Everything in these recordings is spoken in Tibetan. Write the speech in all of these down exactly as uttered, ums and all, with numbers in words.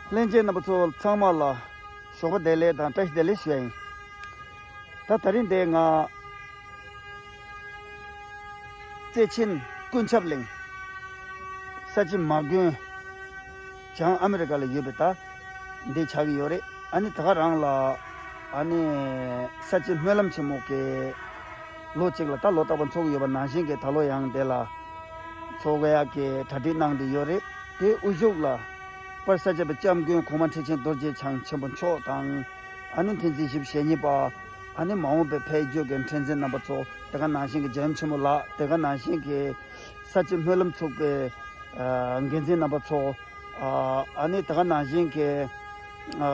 ལྷན་རྒྱས་རྣམ་པ་ཚོ་ཚང་མ་ལ་ཞོགས་པ་བདེ་ལེགས་དང་བཀྲ་ཤིས་བདེ་ལེགས་ཞུ་ཡ་ཡིན། ད་དེ་རིང་འདི་ང་བརྩེ་ཆེན་ཀུན་ཁྱབ་གླིང་ས་སྐྱ་མ་དགོན་བྱང་ཨ་མི་རི་ཀ་ལ་ཡོད་པའི་ད་འདི་ཆགས་ཀྱི་ཡོད་རེད། ཨ་ནི་ད་ག་རང་ལ་ཨ་ནི་ས་སྐྱ་སྨོན་ལམ་ཆེན་མོ་གི་ལོ་གཅིག་ལ་ད་ལོ་རྟག་པར་འཚོགས་ཀྱི་ཡོད་པ་ནང་བཞིན་གྱི་ད་ལོ་ཡང་འདི་ལ་འཚོགས་ཡག་གི་གྲ་སྒྲིག་གནང་བསྡད་ཡོད་རེད། དེའི་དབུ་བཞུགས་ལ་པར་ས་སྐྱ་པའི་སྐྱབས་མགོན་གོང་མ་ཁྲི་ཆེན་རྡོ་རྗེ་འཆང་ཆེན་པོ་མཆོག་དང་། ཨ་ནི་མཁན་ཆེན་བཞི་བཅུ་ཞེ་གཉིས་པ། ཨ་ནི་མ་འོངས་པའི་འཕེལ་འགྱུར་གྱི་མཁྲེགས་འཛིན་རྣམ་པ་ཚོ། དེ་ག་ནང་བཞིན་གྱི་རྒྱལ་ཡུམ་ཆེན་མོ་ལགས། དེ་ག་ནང་བཞིན་གྱི་ས་སྐྱ་སྨོན་ལམ་ཚོགས་པའི་ཨ་འགན་འཛིན་རྣམ་པ་ཚོ། ཨ་ནི་དེ་ག་ནང་བཞིན་གྱི་ཨ་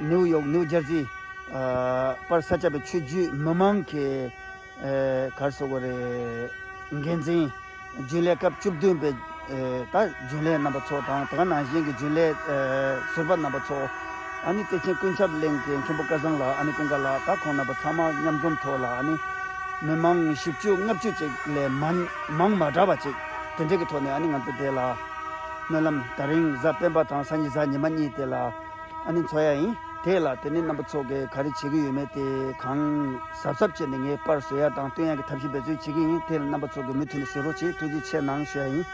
ནིའུ་ཡོག་ནིའུ་ཇར་སི་ཨ་པར་ས་སྐྱ་པའི་ཆོས་བརྒྱུད་མི་མང་གི་ཨ་ག་རེ་ཟེར་དགོས་རེད། འགན་འཛིན་རྒྱུན་ལས་སྐབས་བཅུ་བདུན་པའི་ཨ་ད་རྒྱུན་ལས་རྣམ་པ་ཚོ་དང་། དེ་ག་ནང་བཞིན་གྱི་རྒྱུན་ལས་ཨ་ཟུར་པ་རྣམ་པ་ཚོ། ཨ་ནི་བརྩེ་ཆེན་ཀུན་ཁྱབ་གླིང་གི་མཁན་པོ་སྐལ་བཟང་ལགས། ཨ་ནི་ཀུན་དགའ་ལགས། ད་ཁོང་རྣམ་པ་ཚང་མ་མཉམ་འཛོམས་ཐོག་ལ་ཨ་ནི་མི་མང་བཞི་བཅུ་ལྔ་བཅུ་ཅིག་ལས་མང་མང་མ་དྲགས་པ་ཅིག་དེ་འདྲས་ཀྱི་ཐོག་ནས་ཨ་ནི་ང་ཚོ་དེ་ལ་སྨོན་ལམ་དེ་རིང་གཟའ་སྤེན་པ་དང་སང་ཉིན་གཟའ་ཉི་མ་གཉིས་དེ་ལ་ཨ་ནི་འཚོགས་ཡ་ཡིན། དེ་ལ་དེ་ནས་རྣམ་པ་ཚོ་གིས་ག་རེ་བྱེད་ཀྱི་ཡོད་མེད་དེ་གང་གཟབ་གཟབ་བྱས་ནས་ངས་པར་བཟོ་ཡ་དང་སྟོན་ཡ་གི་ཐབས་ཤེས་འབད་བརྩོན་བྱེད་ཀྱི་ཡིན། དེ་ལ་རྣམ་པ་ཚོ་གིས་མུ་མཐུད་ནས་གཟིགས་རོགས་བྱེད། ཐུགས་རྗེ་ཆེ་གནང་ཞུ་ཡ་ཡིན།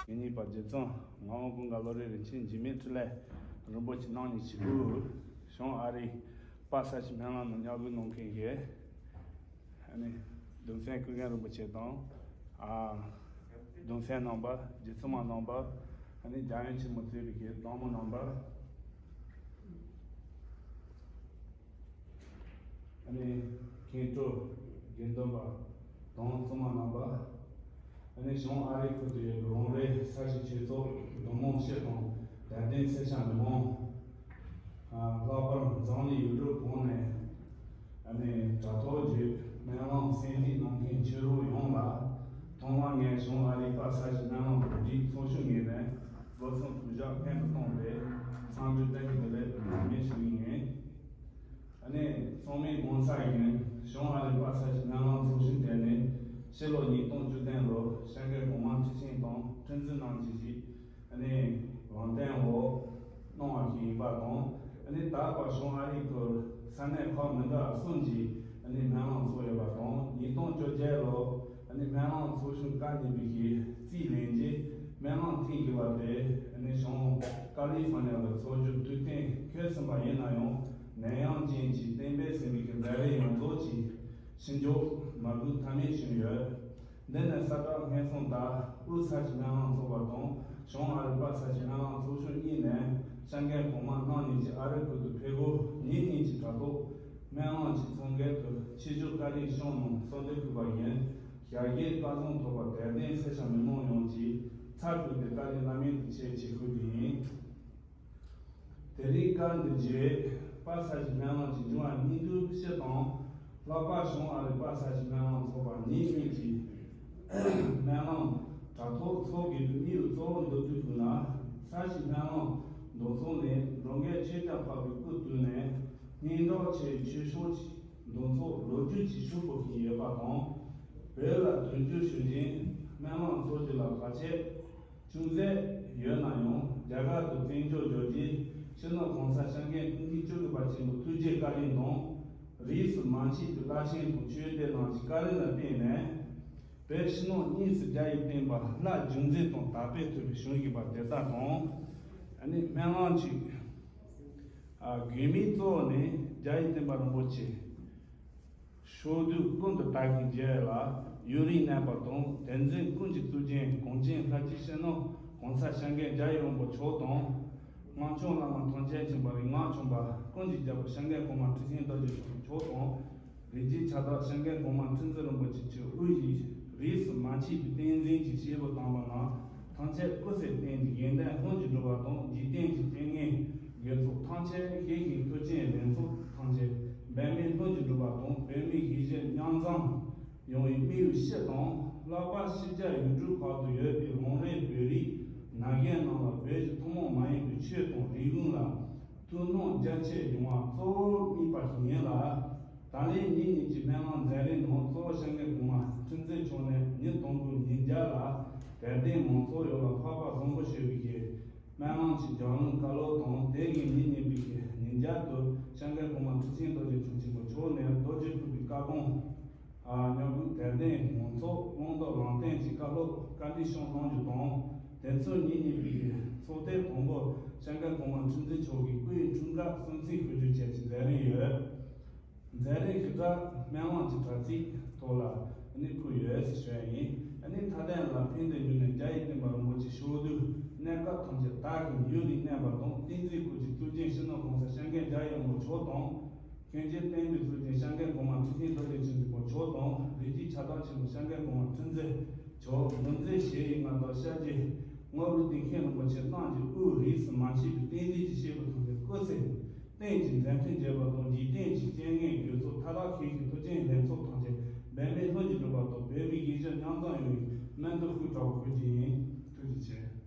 ངེད་གཉིས་པ་རྗེ་བཙུན་ངག་དབང་ཀུན་དགའ་བློ་གྲོས་རིན་ཆེན་འཇིགས་མེད་འཕྲིན་ལས་རིན་པོ་ཆེ་རྣམ་གཉིས་ཀྱི་སྐུ་གཞུང་ཨ་རིའི་དཔལ་ས་སྐྱ་སྨན་བླ་ནང་མཉམ་ཞུགས་གནང་མཁན་གྱི་ཨ་ནི་གདུང་སྲས་ཀུན་མཁྱེན་རིན་པོ་ཆེ་དང་། ཨ་གདུང་སྲས་རྣམ་པ། རྗེ་བཙུན་མ་རྣམ་པ། ཨ་ནི་རྒྱལ་ཡུམ་ཆེན་མོ་གཙོས་པའི་གི་བླ་མ་རྣམ་པ། ཨ་ནི་མཁན་སྤྲུལ་དགེ་འདུན་པ་དང་བཙུན་མ་རྣམ་པ། ཨ་ནི་གཞུང་ཨ་རི་ཁུལ་དུ་ཡོད་པའི་རང་རེའི་ས་གཞི་ཆོས་ཚོགས་འབྲུག་མོ་སྤྱི་དང་དད་ལྡན་སེར་སྐྱ་མི་མང་། ཨ་ལྷག་པར་འཛམ་གླིང་ཡུལ་གྲུ་གང་ནས་ཨ་ནི་དྲ་ཐོག་བརྒྱུད་སྨོན་ལམ་གསན་གཟིགས་གནང་མཁན་ཆོས་གྲོགས་ཡོངས་ལ། ཐོག་མར་ངས་གཞུང་ཨ་རིའི་དཔལ་ས་སྐྱ་སྨོན་ལམ་གོ་སྒྲིག་ཚོགས་ཆུང་ངོས་ནས་སྒོ་གསུམ་ཐུགས་ཞབས་སྔོན་དུ་བཏང་སྟེ་འཚམས་འདྲི་བཀྲ་ཤིས་བདེ་ལེགས་དང་ནང་མེད་ཞུ་གི་ཡིན། ཨ་ནི་ཚང་མས་དགོངས་འཆར་ཡིན། གཞུང་ཨ་རིའི་དཔལ་ས་སྐྱ་སྨོན་ལམ་ཚོགས་ཆུང་དེ་ནི་ཕྱི་ལོ་ཉིས་སྟོང་བཅུ་བདུན་ལོར་སྐྱབས་མགོན་གོང་མ་ཁྲི་ཆེན་དང་ཁྲི་འཛིན་རྣམས་ཀྱིས་གཞི་ཨ་ནི་ལམ་སྟོན་འོག་གནང་བ་ཞིག་ཡིན་པ་དང་། ཨ་ནི་ད་བར་གཞུང་ཨ་རི་ཁུལ་ས་གནས་ཁག་མི་འདྲ་གསུམ་གྱིས་ཨ་ནི་སྨོན་ལམ་ཚོགས་ཡོད་པ་དང་། ཉིས་སྟོང་བཅོ་བརྒྱད་ལོར་ཨ་ནི་སྨོན་ལམ་ཚོགས་ཆུང་བཀའ་གཉིས་པའི་གི་རྩིས་ལེན་རྗེས་སྨོན་ལམ་ཐེངས་བཞི་པ་དེ་ཨ་ནི་གཞུང་ཀ་ལི་ཧྥོ་ནི་ཡ་ལ་ཚོགས་རྒྱུར་ཐུགས་གཏན་འཁེལ་ཟིན་པ་ཡིན་ན་ཡང་། ནད་ཡམས་ཅན་གྱིས་གཏན་འབེབས་ཟིན་པའི་གི་ལས་རིམ་ཡོངས་རྫོགས་ཀྱི་ཕྱིར་འཇོག་མ་དགོས་ཐབས་མེད་བྱུང་ཡོད། འདི་ནི་གསལ་བསྒྲགས་སྙན་སེང་ལྟར། དབུས་ས་སྐྱ་སྨོན་ལམ་ཚོགས་པ་དང་གཞུང་ཨ་རིའི་དཔལ་ས་སྐྱ་སྨོན་ལམ་ཚོགས་ཆུང་གཉིས་ནས་སྐྱབས་མགོན་གོང་མ་རྣམ་གཉིས་ཀྱིས་ཨ་རི་ཁུལ་དུ་ཕེབས་སྒོ་ཉིན་གཉིས་ཀྱི་དྲ་ཐོག་སྨོན་ལམ་གྱི་ཚོགས་འགན་དུ་ཆོས་ཕྱོགས་བཀའ་དྲིན་བསྐྱངས་གནང་གསོལ་འདེབས་ཕུལ་བ་ཡིན། ཞལ་རྒྱུན་བཀའ་བཟང་ཐོབ་པར་དད་ལྡན་སེར་སྐྱ་མི་མང་ཡོངས་ཀྱིས་ཚར་ཕུལ་ཏེ་བཀའ་དྲིན་བླ་མེད་དུ་ཆེ་ཞེས་ཞུ་རྒྱུ་ཡིན། དེ་རིང་སྐབས་འདིའི་རྗེས་དཔལ་ས་སྐྱ་སྨོན་ལམ་གྱི་འབྱུང་བ་སྙིང་བསྡུས་སྤྱི་དང་། ལྷག་པར་གཞུང་ཨ་རིའི་དཔལ་ས་སྐྱ་སྨོན་ལམ་ཚོགས་པ་གཉིས་གཉིས་ཀྱིས་སྨོན་ལམ་དྲ་ཐོག་ཚོགས་དགོས་པའི་དམིགས་ཡུལ་གཙོ་བོར་མདོར་བསྡུས་ཕུལ་ན། ས་སྐྱ་སྨོན་ལམ་མདོ་ཚོགས་ནས་འགྲོ་མགོན་ཆོས་རྒྱལ་འཕགས་པའི་སྐུ་བཏུད་ནས་སྙན་གྲགས་ཆེ་བའི་ཆོས་ཕྱོགས་ཀྱི་མདུན་ཚོགས་ལོ་རྒྱུས་ཀྱི་ཤུལ་བུ་བཞིན་ཡོད་པ་དང་། བོད་ལ་དོན་གཅོད་ཞུ་ཅིང་སྨོན་ལམ་ཚོགས་རྒྱུ་ལ་བར་ཆད་ཅུང་ཟད་ཡོད་ན་ཡང་། རྒྱ་གར་དུ་བཙན་བྱོལ་བསྒྱུར་རྗེས་སྤྱི་ནོར་གོང་ས་སྐྱབས་མགོན་ཀུན་མཁྱེན་བཅུ་དགུ་པ་ཆེན་པོའི་ཐུགས་རྗེ་བཀའ་དྲིན་དང་། རིས་སུ་མ་ཆད་པའི་བླ་ཆེན་དང་ཆོས་སྡེ་རྣམས་ཀྱི་བཀའ་དྲིན་ལ་བརྟེན་ནས། བོད་ཕྱི་ནང་གཉིས་སུ་རྒྱ་ཡི་བསྟན་པ་སླར་རྒྱུན་འཛིན་དང་དར་སྤེལ་ཐུབ་པའི་བྱུང་བཞིན་པ་དེ་དག་དང་། ཨ་ནི་སྨོན་ལམ་གྱི་ཨ་དགོས་དམིགས་གཙོ་བོ་ནི་རྒྱ་ཡི་བསྟན་པ་རིན་པོ་ཆེ་ཕྱོགས་དུས་ཀུན་ཏུ་དར་རྒྱས་ལ་ཡུན་རིང་གནས་པ་དང་། དེར་འཛིན་ཀུན་གྱི་གཙུག་རྒྱན་གངས་ཅན་ལྷ་སྐྱིད་སྤྱི་ནོར་ གོང་ས་སྐྱབས་མགོན་རྒྱལ་བའི་དབང་པོ་མཆོག་དང་། སྔགས་འཆང་བླ་མ་ཐམས་ཅད་མཁྱེན་པ་རིག་སྔགས་འཆང་པ་ཀུན་གྱི་རྒྱལ་པོ་སྐྱབས་མགོན་གོང་མ་ཁྲི་ཆེན་རྡོ་རྗེ་འཆང་མཆོག་དང་། རིགས་ཀྱི་ཁྱབ་བདག་སྐྱབས་མགོན་གོང་མ་ཁྲི་འཛིན་རིན་པོ་ཆེ་མཆོག་དབུས་ཀྱི་རིས་སུ་མ་ཆད་པའི་བསྟན་འཛིན་གྱི་སྐྱེས་བུ་དམ་པ་རྣམས་ཐམས་ཅད་སྐུ་ཚེ་བརྟན་ཅིང་ཡོན་ཏན་ལྷུན་གྱིས་གྲུབ་པ་དང་། འཇིག་རྟེན་གྱི་རྐྱེན་ངན་དགེ་ཚོགས་ཐམས་ཅད་ཞི་ཞིང་མཐུ་ཆེན་ལྷུན་ཚོགས་ཐམས་ཅད་འབད་མེད་ལྷུན་གྱིས་གྲུབ་པ་དང་། བོད་མི་གཞིས་བྱེས་མཉམ་འཛོམས་ཡོང་བའི་དམིགས་ཡུལ་སྤྱི་དང་། ལྷག་པར་ཕྱི་རྒྱལ་ཡུལ་གྲུ་ཁག་ཏུ་ཡོད་པའི་རང་རེའི་བོད་རིགས་ན་གཞོན་རྣམས་ལ་བོད་ཀྱི་ཐུན་མོང་མ་ཡིན་པའི་ཆོས་དང་རིག་གཞུང་ལ་ཐུགས་སྣང་རྒྱ་ཆེར་ཡོང་བ་གཙོ་བོར་དམིགས་པ་ཞིག་ཡིན་ལ། ད་ལན་ངེད་གཉིས་ཀྱི་སྨོན་ལམ་མཛད་རིམ་ནང་གཙོ་བོ་སྐྱབས་མགོན་གོང་མ་ཁྲི་འཛིན་མཆོག་ནས་ཉིན་དང་པོའི་ཉིན་རྒྱབ་ལ་དད་ལྡན་མང་ཚོགས་ཡོངས་ལ་འཕགས་པ་བཟང་པོ་ཞེས་པའི་གི་སྨོན་ལམ་གྱི་རྒྱང་ལུང་བཀའ་སློབ་དང་། དེ་བཞིན་ཉིན་གཉིས་པའི་གི་ཉིན་རྒྱབ་ཏུ་སྐྱབས་མགོན་གོང་མ་ཁྲི་ཆེན་རྡོ་རྗེ་འཆང་ཆེན་པོ་མཆོག་ནས་རྡོ་རྗེ་ཕུར་པའི་བཀའ་དགོངས། ཨ་མྱུ་གུ་དད་ལྡན་མང་ཚོགས་བླང་དོར་ལམ་སྟོན་གྱི་བཀའ་སློབ་བཀའ་འདྲི་ཤོག་གནང་རྒྱུ་དང་། དེ་ཚོ་ཉིན་གཉིས་པའི་ཚོགས་ཐེངས་དང་པོ་སྐྱབས་མགོན་གོང་མ་ཁྲི་འཛིན་མཆོག་གི་སྐུའི་འཁྲུངས་སྐར་གསུང་ཚིག་ཕུལ་རྒྱུ་བཅས་ཀྱི་མཛད་རིམ་ཡོད། མཛད་རིམ་གྱི་སྐབས་སྨོན་ལམ་གྱི་དྲ་ཚིགས་ཐོག་ལ་ནི་ཕུལ་ཡོད་ཞུ་ཡ་ཡིན། ཨ་ནི་མཐའ་དོན་ལ་ཕན་བདེ་འབྱུང་གནས་རྒྱ་ཡི་བསྟན་པ་རིན་པོ་ཆེ་ཕྱོགས་བསྡུས་གནས་སྐབས་ཐམས་ཅད་དག་ཅིང་ཡུན་རིང་གནས་པ་དང་། བསྟན་འཛིན་སྐུ་ཕྲེང་གཙུག་རྒྱན་སྤྱི་ནོར་གོང་ས་སྐྱབས་མགོན་རྒྱལ་བའི་དབང་པོ་མཆོག་དང་། མཁན་ཆེན་བསྟན་པའི་གཙུག་རྒྱན་སྐྱབས་མགོན་གོང་མ་ཁྲི་ཆེན་རྡོ་རྗེ་འཆང་ཆེན་པོ་མཆོག་དང་། རིགས་ཀྱི་ཁྱབ་བདག་ཆེན་པོ་སྐྱབས་མགོན་གོང་མ་ཁྲི་འཛིན་མཆོག་འདུ་འཛོམས་ཞུ་ཡི་མངའ་བདག་སྐྱབས་རྗེ་དངོས་གྲུབ་བདེ་མཁྱེན་རིན་པོ་ཆེ་རྣམས་ཀྱི་དབུས་རིས་སུ་མ་ཆད་པའི་བསྟན་འཛིན་གྱི་སྐྱེས་བུ་ཐམས་ཅད་སྐུ་ཚེ་བརྟན་ཅིང་མཛད་འཕྲིན་རྒྱས་པ་དང་། འཇིག་རྟེན་གྱི་རྐྱེན་ངན་དགེ་ཚོགས་མཐའ་དག་ཞི་ཞིང་མཐུ་ཆེན་ལྷུན་ཚོགས་ཐམས་ཅད་འབད་མེད་ལྷུན་གྱིས་གྲུབ་པ་དང་། བོད་མི་གཞིས་བྱེས་མཉམ་འཛོམས་ཡོང་བའི་སྨོན་འདུན་ཤུགས་དྲག་པོ་ཞུ་རྒྱུ་ཡིན། ཐུགས་རྗེ་ཆེ།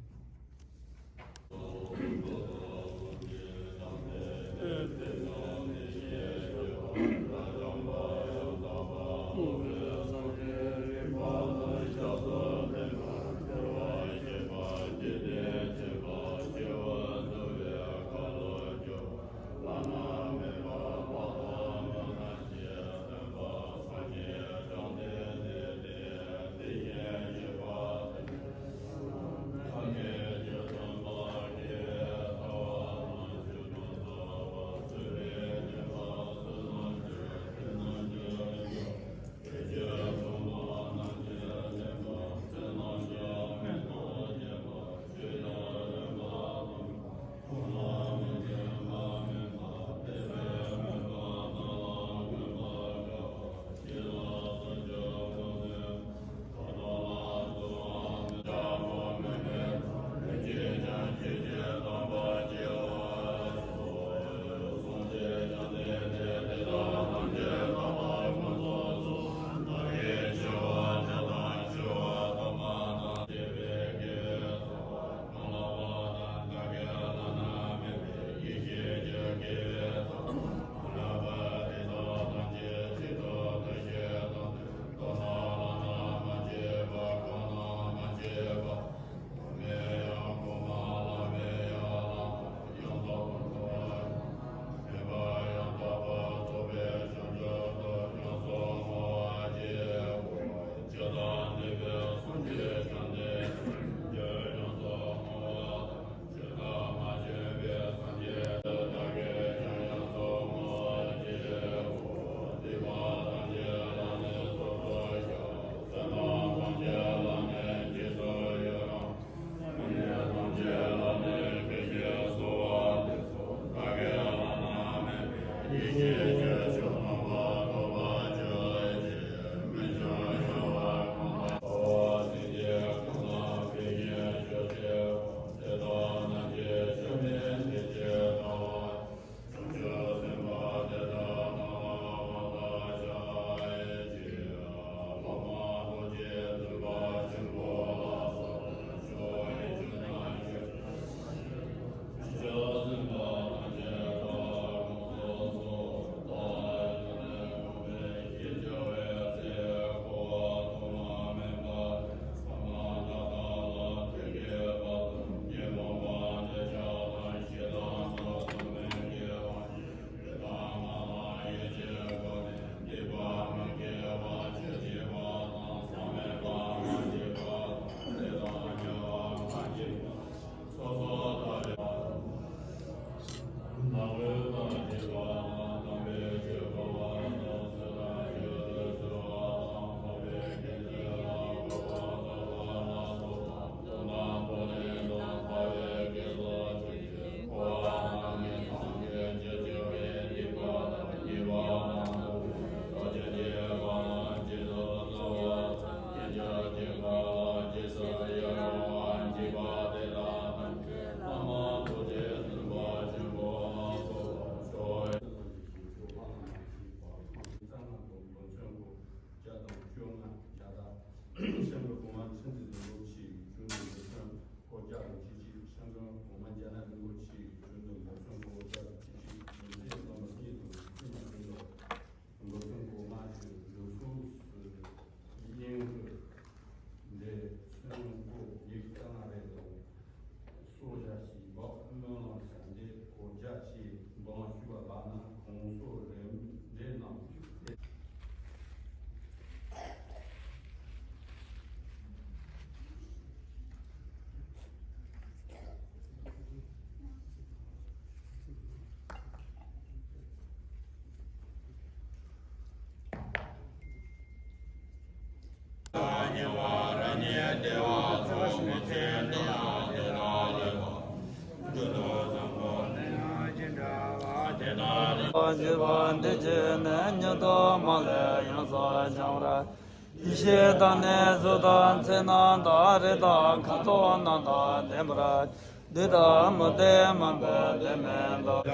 བཞི་པ་འདི་བཞི་ནི་ཉིད་དུ་མ་ལུས་ཡོངས་སུ་བྱང་བར། ཡེ་ཤེས་དང་ནི་གཟུགས་དང་ཚེར་སྣང་དང་རེག་དང་ཁ་དོག་རྣམས་དང་ལྡན་པར། བདུད་དང་མུ་སྟེགས་མང་པོས་དེ་མི་འདོར།